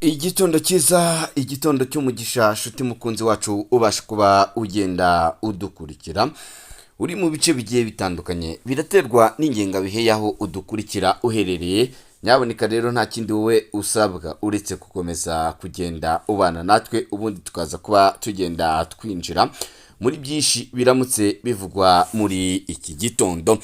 Igitondo cyiza, igitondo cy'umugisha, shuti mukunzi wacu ubasha kuba ugenda udukurikira uri mu bice bigiye bitandukanye, biraterwa n'ingengabihe y'aho udukurikira uherereye. Nyaboneka rero, nta kindi wowe usabwa uretse gukomeza kugenda ubana natwe, ubundi tukaza kuba tugenda twinjira muri byinshi biramutse bivugwa muri iki gitondo.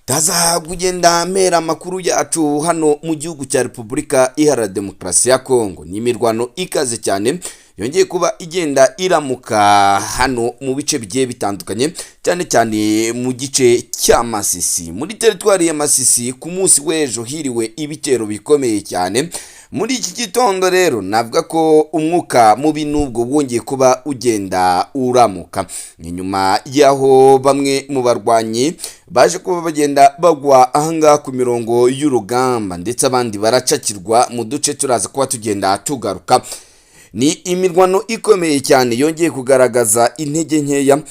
Taza kugenda mpera amakuru yacu hano mu gihugu cya Repubulika Iharanira Demokarasi ya Kongo. Ni imirwano ikaze cyane yongeye kuba igenda iramuka hano mu bice bigiye bitandukanye, cyane cyane mu gice cya Masisi, muri teritwari ya Masisi. Ku munsi w'ejo hiriwe ibitero bikomeye cyane. Muri iki gitondo rero navuga ko umwuka mubi n'ubwo wongeye kuba ugenda uramuka. Ni nyuma y'aho bamwe mu barwanyi baje kuba bagenda bagwa ahangaha ku mirongo y'urugamba, ndetse abandi baracakirwa mu duce turaza kuba tugenda tugaruka. Ni imirwano ikomeye cyane yongeye kugaragaza intege nkeya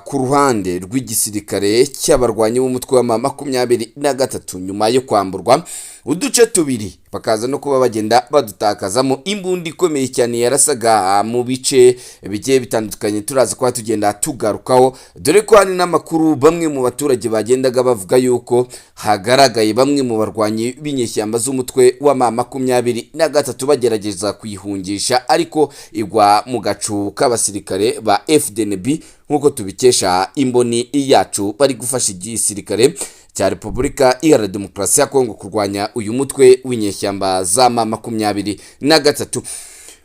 ku ruhande rw'igisirikare cy'abarwanyi b'umutwe wa 23, nyuma yo kwamburwa uduce tubiri, bakaza no kuba bagenda badutakazamo. Imbunda ikomeye cyane yarasaga mu bice bigiye bitandukanye turaza kuba tugenda tugarukaho, dore ko hari n'amakuru bamwe mu baturage bagendaga bavuga yuko hagaragaye bamwe mu barwanyi b'inyeshyamba z'umutwe wa 23 bagerageza kuyihungisha, ariko igwa mu gacu k'abasirikare ba FDNB, nk'uko tubikesha imboni yacu bari gufasha igisirikare cya Repubulika Iharanira Demokarasi ya Kongo kurwanya uyu mutwe w'inyeshyamba za 23.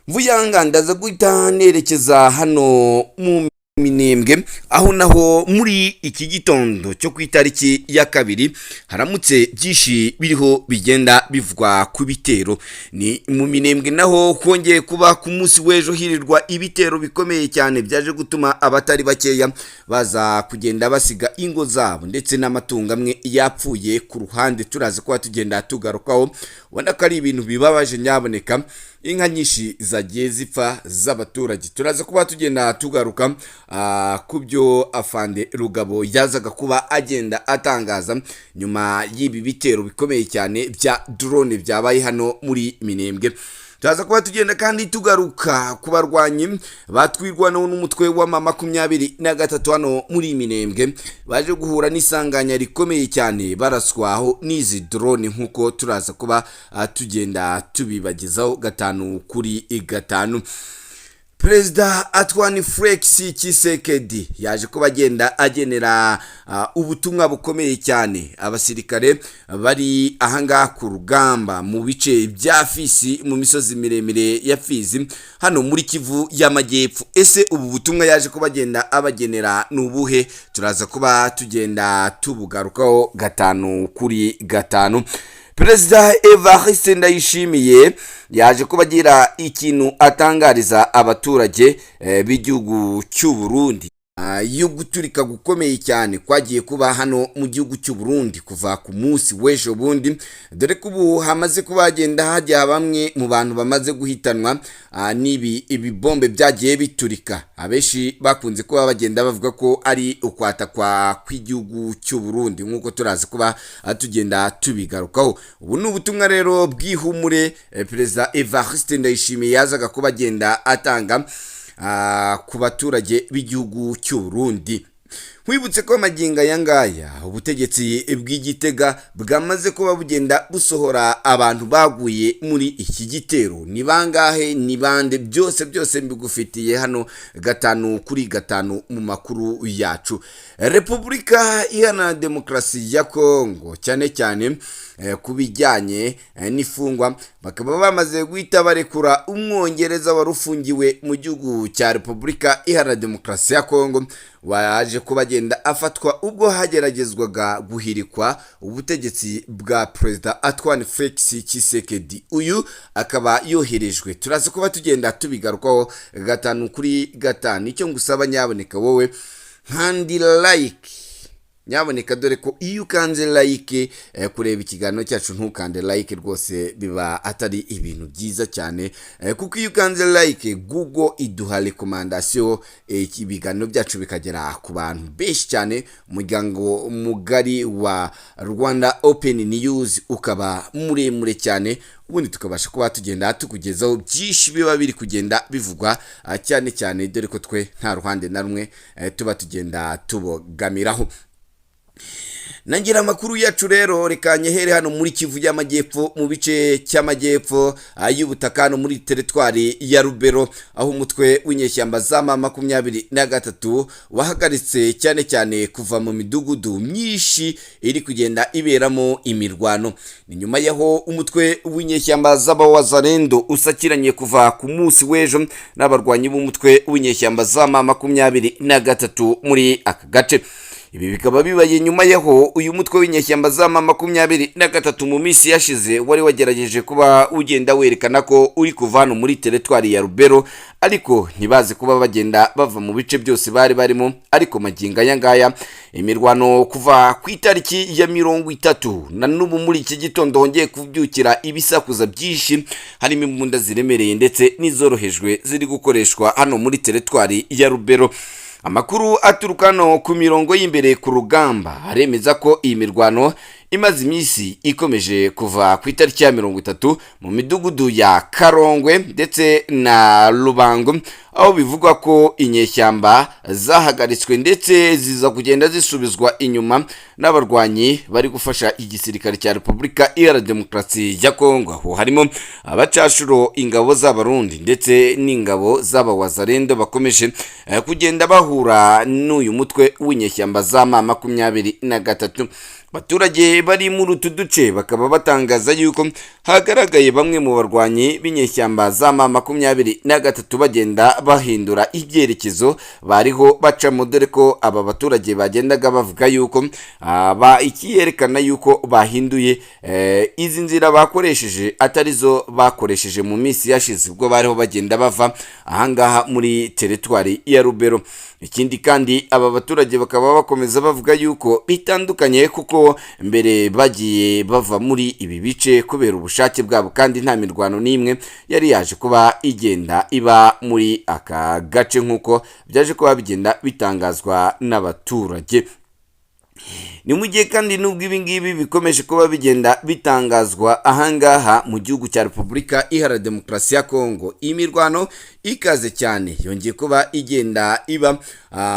Mvuyanga ndaza guhita nerekeza hano mu Minembwe, aho naho muri iki gitondo cyo ku itariki ya 2 haramutse byinshi biriho bigenda bivugwa ku bitero. Ni mu Minembwe naho kongeye kuba ku munsi w'ejo hirirwa ibitero bikomeye cyane byaje gutuma abatari bakeya baza kugenda basiga ingo zabo, ndetse n'amatungo amwe yapfuye ku ruhande turaza kuba tugenda tugarukaho. Ubona ko ari ibintu bibabaje nyaboneka, inka nyinshi zagiye zipfa z'abaturage. Turaza kuba tugenda tugaruka ku byo afande Rugabo yazaga kuba agenda atangaza nyuma y'ibi bitero bikomeye cyane bya drone byabaye hano muri Minembwe. Turaza kuba tugenda kandi tugaruka ku barwanyi batwirwanaho n'umutwe wa 23 hano muri Minembwe, baje guhura n'isanganya rikomeye cyane baraswaho n'izi drone, nk'uko turaza kuba tugenda tubibagezaho gatanu kuri gatanu. Perezida Antoine Felix Tshisekedi yaje kuba agenda agenera ubutumwa bukomeye cyane abasirikare bari ahangaha ku rugamba mu bice bya Fizi, mu misozi miremire ya Fizi hano muri Kivu y'Amajyepfo. Ese ubu butumwa yaje kuba agenda abagenera ni ubuhe? Turaza kuba tugenda tubugarukaho gatanu kuri gatanu. Perezida Evariste Ndayishimiye yaje kuba agira ikintu atangariza abaturage b'igihugu cy'u Burundi yo guturika gukomeye cyane kwagiye kuba hano mu gihugu cy'u Burundi kuva ku munsi w'ejo bundi, dore ko ubu hamaze kuba hagenda hajya bamwe mu bantu bamaze guhitanwa n'ibi ibibombe byagiye biturika. Abenshi bakunze kuba bagenda bavuga ko ari ukwatakwa kw'igihugu cy'u Burundi, nk'uko turazi kuba tugenda tubigarukaho. Ubu ni ubutumwa rero bw'ihumure Perezida Evariste Ndayishimiye yazaga kuba agenda atanga ku baturage b'igihugu cy'u Burundi. Nkwibutse ko amagingo aya ngaya ubutegetsi bw'Igitega bwamaze kuba bugenda busohora abantu baguye muri iki gitero. Ni bangahe? Ni bande? Byose byose mbigufitiye hano gatanu kuri gatanu mu makuru yacu. Repubulika Iharanira Demokarasi ya Kongo, cyane cyane ku bijyanye n'ifungwa, bakaba bamaze guhita barekura Umwongereza wari ufungiwe mu gihugu cya Repubulika Iharanira Demokarasi ya Kongo, waje kuba agenda afatwa ubwo hageragezwaga guhirikwa ubutegetsi bwa Perezida Antoine Felix Tshisekedi. Uyu akaba yoherejwe. Turaza kuba tugenda tubigarukaho gatanu kuri gatanu. Icyo ngusaba nyaboneka wowe, nkandi like. Nyaboneka, dore ko iyo ukanze like, kureba ikiganiro cyacu ntukande like, rwose biba atari ibintu byiza cyane, kuko iyo ukanze like, Google iduha recommandation, ibiganiro byacu bikagera ku bantu benshi cyane, umuryango mugari wa Rwanda Open News ukaba muremure cyane, ubundi tukabasha kuba tugenda tukugezaho byinshi biba biri kugenda bivugwa, cyane cyane dore ko twe nta ruhande na rumwe tuba tugenda tubogamiraho. Nangira amakuru yacu rero, reka nyehere hano muri Kivu y'Amajyepfo, mu bice cy'amajyepfo y'ubutaka, hano muri teritwari ya Rubero, aho umutwe w'inyeshyamba za M23 wahagaritse cyane cyane kuva mu midugudu myinshi iri kugenda iberamo imirwano. Ni nyuma y'aho umutwe w'inyeshyamba z'Abawazarendo usakiranye kuva ku munsi w'ejo n'abarwanyi b'umutwe w'inyeshyamba za M23 muri aka gace. Ibi bikaba bibaye nyuma y'aho uyu mutwe w'inyeshyamba za M23 mu minsi yashize wari wagerageje kuba ugenda werekana ko uri kuva hano muri teritwari ya Rubero, ariko ntibaze kuba bagenda bava mu bice byose bari barimo. Ariko magingo aya ngaya, imirwano kuva ku itariki ya 30 na n'ubu muri iki gitondo hongeye kubyukira ibisakuza byinshi, harimo imbunda ziremereye ndetse n'izorohejwe ziri gukoreshwa hano muri teritwari ya Rubero. Amakuru aturuka hano ku mirongo y'imbere ku rugamba aremeza ko iyi mirwano imaze iminsi ikomeje kuva ku itariki ya 30 mu midugudu ya Karongwe ndetse na Rubango, aho bivugwa ko inyeshyamba zahagaritswe ndetse ziza kugenda zisubizwa inyuma n'abarwanyi bari gufasha igisirikare cya Repubulika Iharanira Demokarasi ya Kongo, aho harimo abacashuro, ingabo z'Abarundi ndetse n'ingabo z'Abawazarendo bakomeje kugenda bahura n'uyu mutwe w'inyeshyamba za M23. Abaturage bari muri utu duce bakaba batangaza yuko hagaragaye bamwe mu barwanyi b'inyeshyamba za M23 bagenda bahindura ibyerekezo bariho bacamo, dore ko aba baturage bagendaga bavuga yuko ikiyerekana yuko bahinduye izi nzira bakoresheje atarizo bakoresheje mu minsi yashize ubwo bariho bagenda bava ahangaha muri teritwari ya Rubero. Ikindi kandi, aba baturage bakaba bakomeza bavuga yuko bitandukanye, kuko mbere bagiye bava muri ibi bice kubera ubushake bwabo, kandi nta mirwano n'imwe yari yaje kuba igenda iba muri aka gace, nk'uko byaje kuba bigenda bitangazwa n'abaturage. Ni mu gihe kandi nubwo ibi ngibi bikomeje kuba bigenda bitangazwa ahangaha mu gihugu cya Repubulika Iharanira Demokarasi ya Kongo, imirwano ikaze cyane yongeye kuba igenda iba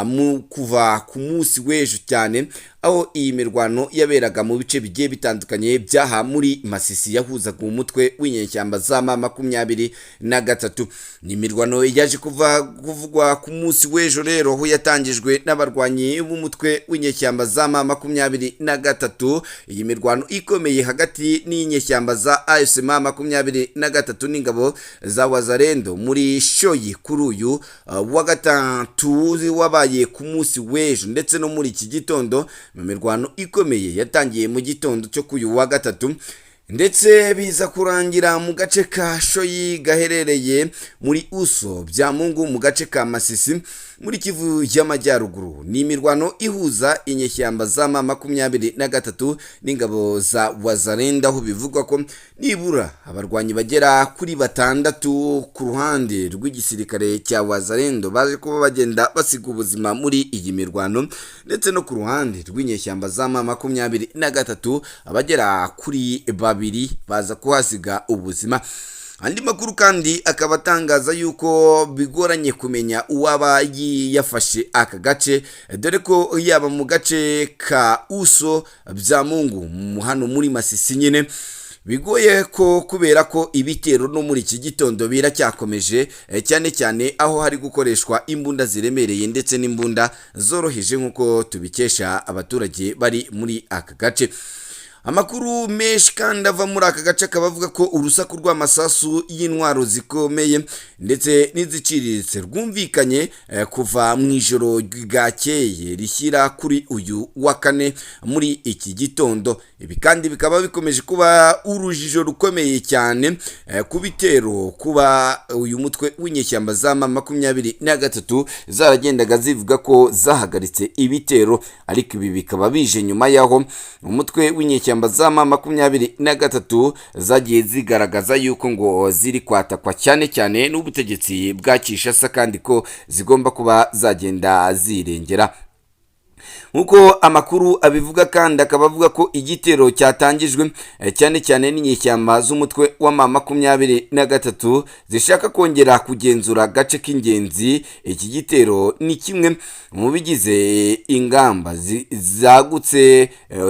mu kuva ku munsi w'ejo cyane, aho iyi mirwano yaberaga mu bice bigiye bitandukanye byaha muri Masisi, yahuzaga umutwe w'inyeshyamba za M23. Ni imirwano yaje kuva kuvugwa ku munsi w'ejo rero, aho yatangijwe n'abarwanyi b'umutwe w'inyeshyamba za M23. Iyi mirwano ikomeye hagati n'inyeshyamba za AFC M23 n'ingabo za Wazarendo muri Shoyi kuri uyu wa gatatu wabaye ku munsi w'ejo ndetse no muri iki gitondo, mu mirwano ikomeye yatangiye mu gitondo cyo kuri uyu wa gatatu, ndetse biza kurangira mu gace ka Shoyi gaherereye muri Uso bya Mungu, mu gace ka Masisi muri Kivu y'Amajyaruguru. Ni imirwano ihuza inyeshyamba za M23 n'ingabo za Wazarenda, aho bivugwa ko nibura abarwanyi bagera kuri batandatu ku ruhande rw'igisirikare cya Wazarendo baje kuba bagenda basiga ubuzima muri iyi mirwano, ndetse no ku ruhande rw'inyeshyamba za M23 abagera kuri babiri baza kuhasiga ubuzima. Andi makuru kandi akaba atangaza yuko bigoranye kumenya uwaba yafashe aka gace, dore ko yaba mu gace ka Uso bya Mungu hano muri Masisi nyine bigoye ko, kubera ko ibitero no muri iki gitondo biracyakomeje, cyane cyane aho hari gukoreshwa imbunda ziremereye ndetse n'imbunda zoroheje, nk'uko tubikesha abaturage bari muri aka gace. Amakuru menshi kandi ava muri aka gace akaba avuga ko urusaku rw'amasasu y'intwaro zikomeye ndetse n'iziciriritse rwumvikanye kuva mu ijoro ryakeye rishyira kuri uyu wa kane muri iki gitondo. Ibi kandi bikaba bikomeje kuba urujijo rukomeye cyane ku bitero kuba uyu mutwe w'inyeshyamba za M23 zaragendaga zivuga ko zahagaritse ibitero, ariko ibi bikaba bije nyuma y'aho umutwe w'inyeshyamba za M23 zagiye zigaragaza yuko ngo ziri kwatakwa cyane cyane n'ubutegetsi bwa Kinshasa, kandi ko zigomba kuba zagenda zirengera. Nk'uko amakuru abivuga kandi akaba avuga ko igitero cyatangijwe cyane cyane n'inyeshyamba z'umutwe wa M23 zishaka kongera kugenzura agace k'ingenzi. Iki gitero ni kimwe mu bigize ingamba zagutse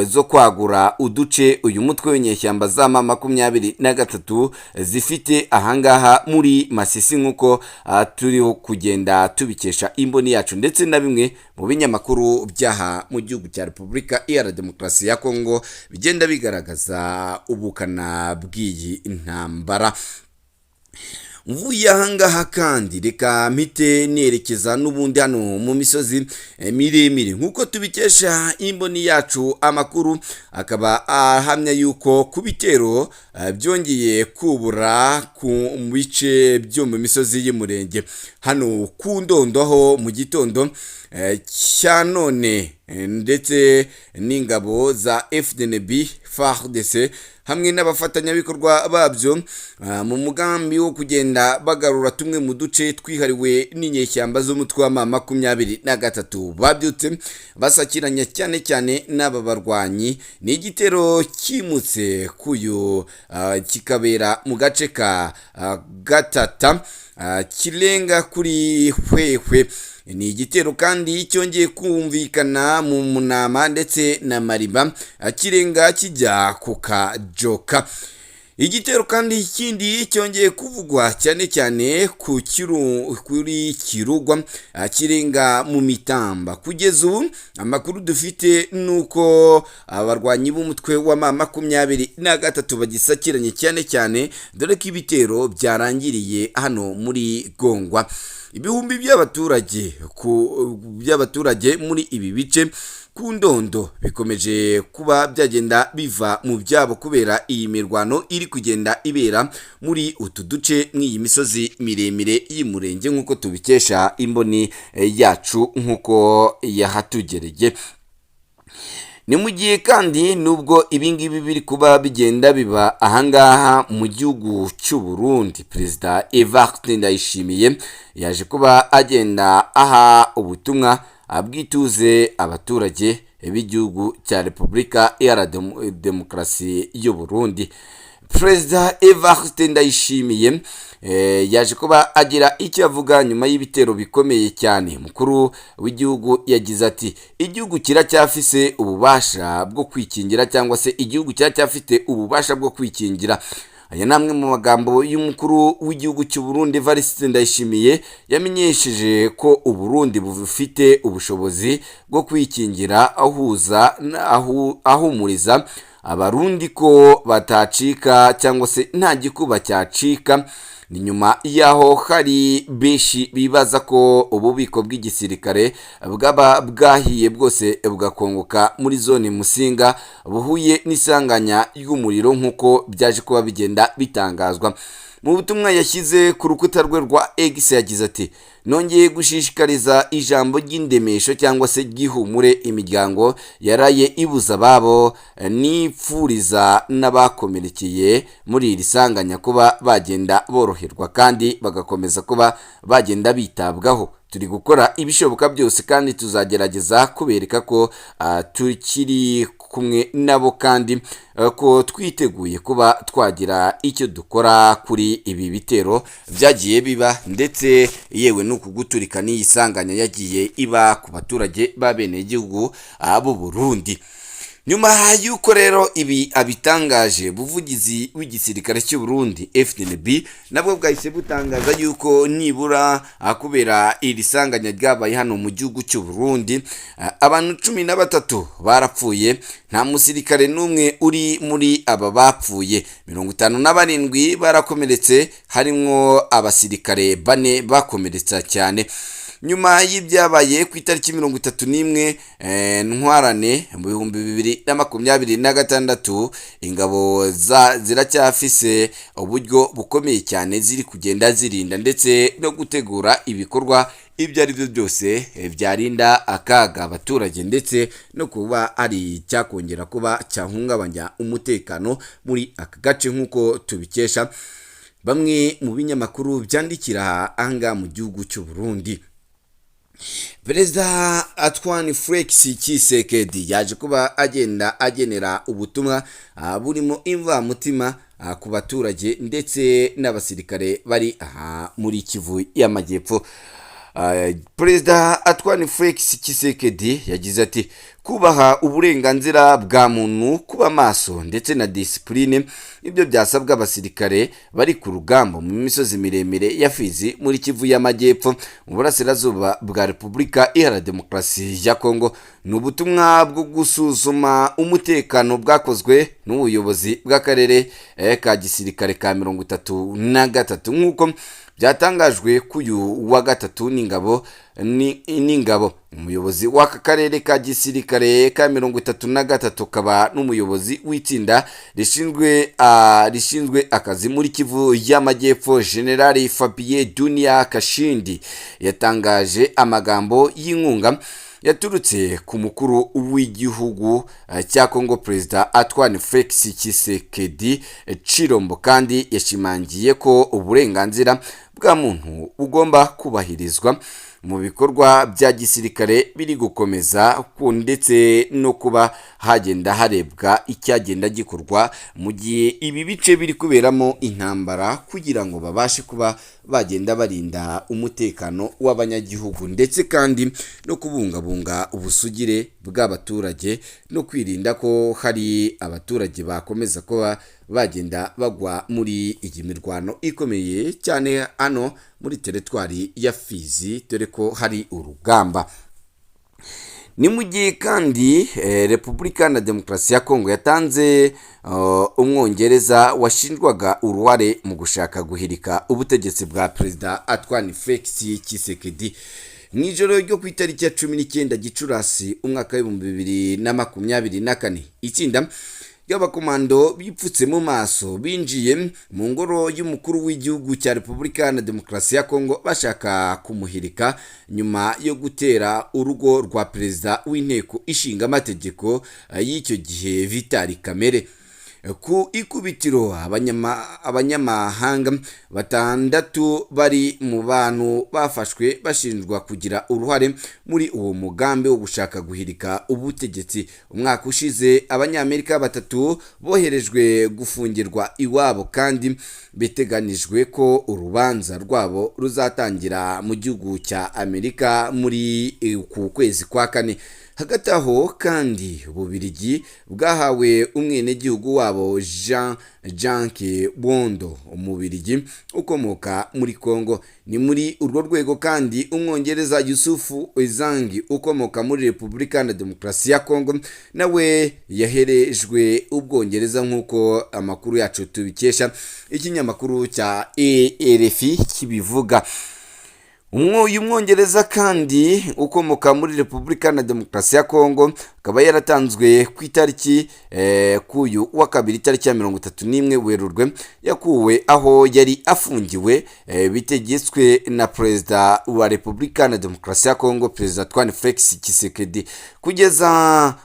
zo kwagura uduce uyu mutwe w'inyeshyamba za M23 zifite ahangaha muri Masisi, nk'uko turiho kugenda tubikesha imboni yacu ndetse na bimwe mu binyamakuru byaha mu gihugu cya Repubulika Iharanira Demokarasi ya Kongo bigenda bigaragaza ubukana bw'iyi ntambara. Mvuye ahangaha kandi reka mpite nerekeza n'ubundi hano mu misozi miremire, nk'uko tubikesha imboni yacu. Amakuru akaba ahamya yuko ku bitero byongeye kubura ku bice byo mu misozi y'Umurenge hano ku Ndondo, aho mu gitondo cya none ndetse n'ingabo za FDNB, FARDC hamwe n'abafatanyabikorwa babyo mu mugambi wo kugenda bagarura tumwe mu duce twihariwe n'inyeshyamba z'umutwe wa M23 babyutse basakiranya cyane cyane n'aba barwanyi. Ni igitero kimutse kuyu kikabera mu gace ka Gatata kirenga kuri Hwehwe. Ni igitero kandi cyongeye kumvikana mu Munama ndetse na Mariba kirenga kijya ku Kajoka. Igitero kandi ikindi cyongeye kuvugwa cyane cyane ku kuri Kirugwa kirenga mu Mitamba. Kugeza ubu amakuru dufite ni uko abarwanyi b'umutwe wa M23 bagisakiranye cyane cyane, dore ko ibitero byarangiriye hano muri Gongwa. Ibihumbi by'abaturage muri ibi bice ku Ndondo bikomeje kuba byagenda biva mu byabo kubera iyi mirwano iri kugenda ibera muri utu duce mw'iyi misozi miremire y'Umurenge, nk'uko tubikesha imboni yacu nk'uko yahatugereye. Ni mu gihe kandi nubwo ibingibi biri kuba bigenda biba ahangaha mu gihugu cy'u Burundi, Perezida Evariste Ndayishimiye yaje kuba agenda aha ubutumwa abwituze abaturage b'igihugu cya Repubulika Iharanira Demokarasi y'u Burundi. Perezida Evariste Ndayishimiye yaje kuba agira icyo avuga nyuma y'ibitero bikomeye cyane. Mukuru w'igihugu yagize ati: "Igihugu kiracyafise ububasha bwo kwikingira", cyangwa se igihugu kiracyafite ububasha bwo kwikingira. Aya ni amwe mu magambo y'umukuru w'igihugu cy'u Burundi Evariste Ndayishimiye, yamenyesheje ko u Burundi bufite ubushobozi bwo kwikingira, ahuza ahumuriza Abarundi ko batacika cyangwa se nta gikuba cyacika. Ni nyuma y'aho hari benshi bibaza ko ububiko bw'igisirikare bwaba bwahiye bwose bugakongoka muri zone Musinga, buhuye n'isanganya ry'umuriro, nk'uko byaje kuba bigenda bitangazwa. Mu butumwa yashyize ku rukuta rwe rwa X yagize ati: "Nongeye gushishikariza ijambo ry'indemesho cyangwa se ry'ihumure imiryango yaraye ibuza ababo, nipfuriza n'abakomerekeye muri iri sanganya kuba bagenda boroherwa kandi bagakomeza kuba bagenda bitabwaho. Turi gukora ibishoboka byose kandi tuzagerageza kubereka ko tukiri kumwe nabo kandi ko twiteguye kuba twagira icyo dukora kuri ibi bitero byagiye biba, ndetse yewe n'uku guturika n'iyi sanganya yagiye iba ku baturage b'abenegihugu b'u Burundi." Nyuma y'uko rero ibi abitangaje, buvugizi w'igisirikare cy'u Burundi FDNB nabwo bwahise butangaza yuko nibura kubera iri sanganya ryabaye hano mu gihugu cy'u Burundi, abantu 13 barapfuye, nta musirikare n'umwe uri muri aba bapfuye, 57 barakomeretse, harimwo abasirikare 4 bakomeretsa cyane. Nyuma y'ibyabaye ku itariki 31 Ntwarane mu 2026, ingabo ziracyafise uburyo bukomeye cyane ziri kugenda zirinda ndetse no gutegura ibikorwa ibyo ari byo byose byarinda akaga abaturage, ndetse no kuba ari icyakongera kuba cyahungabanya umutekano muri aka gace, nk'uko tubikesha bamwe mu binyamakuru byandikira ahangaha mu gihugu cy'u Burundi. Perezida Antoine Felix Tshisekedi yaje kuba agenda agenera ubutumwa burimo imvamutima ku baturage ndetse n'abasirikare bari aha muri Kivu y'Amajyepfo. Perezida Antoine Felix Tshisekedi yagize ati: "Kubaha uburenganzira bwa muntu, kuba maso ndetse na disipurine, ibyo byasabwa abasirikare bari ku rugamba mu misozi miremire ya Fizi muri Kivu y'Amajyepfo, mu burasirazuba bwa Repubulika Iharanira Demokarasi ya Kongo." Ni ubutumwa bwo gusuzuma umutekano bwakozwe n'ubuyobozi bw'akarere ka gisirikare ka 33, nk'uko byatangajwe k'uyu wa gatatu n'ingabo. Umuyobozi w'aka karere ka gisirikare ka 33 akaba n'umuyobozi w'itsinda rishinzwe akazi muri Kivu y'Amajyepfo, General Fabien Dunia Kashindi, yatangaje amagambo y'inkunga yaturutse ku mukuru w'igihugu cya Kongo, Perezida Antoine Felix Tshisekedi Chilombo. Kandi yashimangiye ko uburenganzira bwa muntu bugomba kubahirizwa mu bikorwa bya gisirikare biri gukomeza, ndetse no kuba hagenda harebwa icyagenda gikorwa mu gihe ibi bice biri kuberamo intambara, kugira ngo babashe kuba bagenda barinda umutekano w'abanyagihugu, ndetse kandi no kubungabunga ubusugire bw'abaturage, no kwirinda ko hari abaturage bakomeza kuba bagenda bagwa muri iyi mirwano ikomeye cyane hano muri teritwari ya Fizi, dore ko hari urugamba. Ni mu gihe kandi Repubulika na Demokarasi ya Kongo yatanze Umwongereza washinjwaga uruhare mu gushaka guhirika ubutegetsi bwa Perezida Antoine Felix Tshisekedi. Mu ijoro ryo ku itariki ya 19 Gicurasi umwaka w'2024, itsinda ry'abakomando bipfutse mu maso binjiye mu ngoro y'umukuru w'igihugu cya Repubulika na Demokarasi ya Kongo bashaka kumuhirika, nyuma yo gutera urugo rwa perezida w'inteko ishinga amategeko y'icyo gihe, Vital Kamerhe. Ku ikubitiro abanyamahanga 6 bari mu bantu bafashwe bashinjwa kugira uruhare muri uwo mugambi wo gushaka guhirika ubutegetsi. Umwaka ushize Abanyamerika 3 boherejwe gufungirwa iwabo, kandi biteganijwe ko urubanza rwabo ruzatangira mu gihugu cya Amerika muri ku kwezi kwa kane. Hagati aho kandi, Ububirigi bwahawe umwenegihugu wabo Jean Jacques Bondo, Umubirigi ukomoka muri Congo. Ni muri urwo rwego kandi Umwongereza Yusufu Ezangi ukomoka muri Repubulika na Demokarasi ya Congo nawe yaherejwe Ubwongereza, nk'uko amakuru yacu tubikesha ikinyamakuru cya RFI kibivuga. Uyu Mwongereza kandi ukomoka muri Repubulika na Demokarasi ya Kongo akaba yaratanzwe ku itariki k'uyu wa kabiri, itariki ya 31 Werurwe, yakuwe aho yari afungiwe bitegetswe na Perezida wa Repubulika na Demokarasi ya Kongo, Perezida Antoine Felix Tshisekedi. Kugeza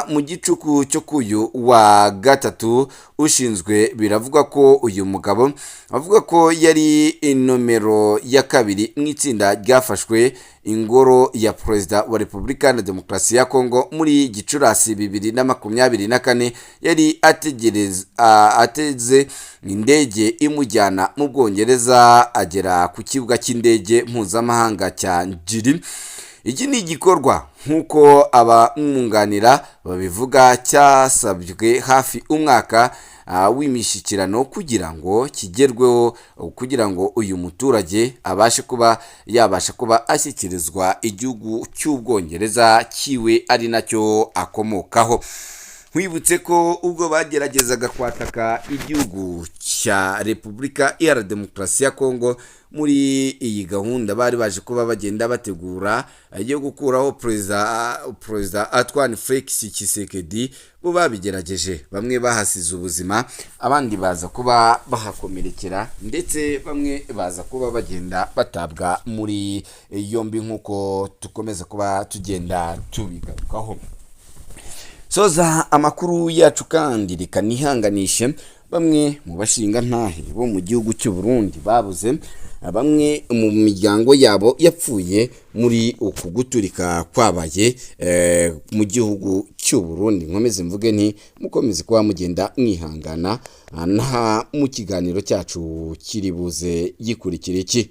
mu gicuku cyo k'uyu wa gatatu ushinzwe, biravugwa ko uyu mugabo avuga ko yari nomero ya kabiri mu itsinda ryafashwe ingoro ya Perezida wa Repubulika na Demokarasi ya Kongo muri Gicurasi 2024, yari ateze indege imujyana mu Bwongereza, agera ku kibuga cy'indege mpuzamahanga cya Njiri. Iki ni igikorwa Nk'uko abamwunganira babivuga, cyasabwe hafi umwaka w'imishyikirano kugira ngo kigerweho, kugira ngo uyu muturage abashe kuba yabasha kuba ashyikirizwa igihugu cy'Ubwongereza kiwe, ari nacyo akomokaho. Nkwibutse ko ubwo bageragezaga kwataka igihugu cya Repubulika Iharanira Demokarasi ya Kongo muri iyi gahunda bari baje kuba bagenda bategura yo gukuraho Perezida Antoine Felix Tshisekedi, bo babigerageje, bamwe bahasize ubuzima, abandi baza kuba bahakomerekera, ndetse bamwe baza kuba bagenda batabwa muri yombi, nk'uko dukomeza kuba tugenda tubigarukaho. Soza amakuru yacu kandi, reka nihanganishe bamwe mu bashingantahe bo mu gihugu cy'u Burundi babuze bamwe mu miryango yabo yapfuye muri uku guturika kwabaye mu gihugu cy'u Burundi. Nkomeze mvuge nti mukomeze kuba mugenda mwihangana, nta mu kiganiro cyacu kiri buze gikurikira iki.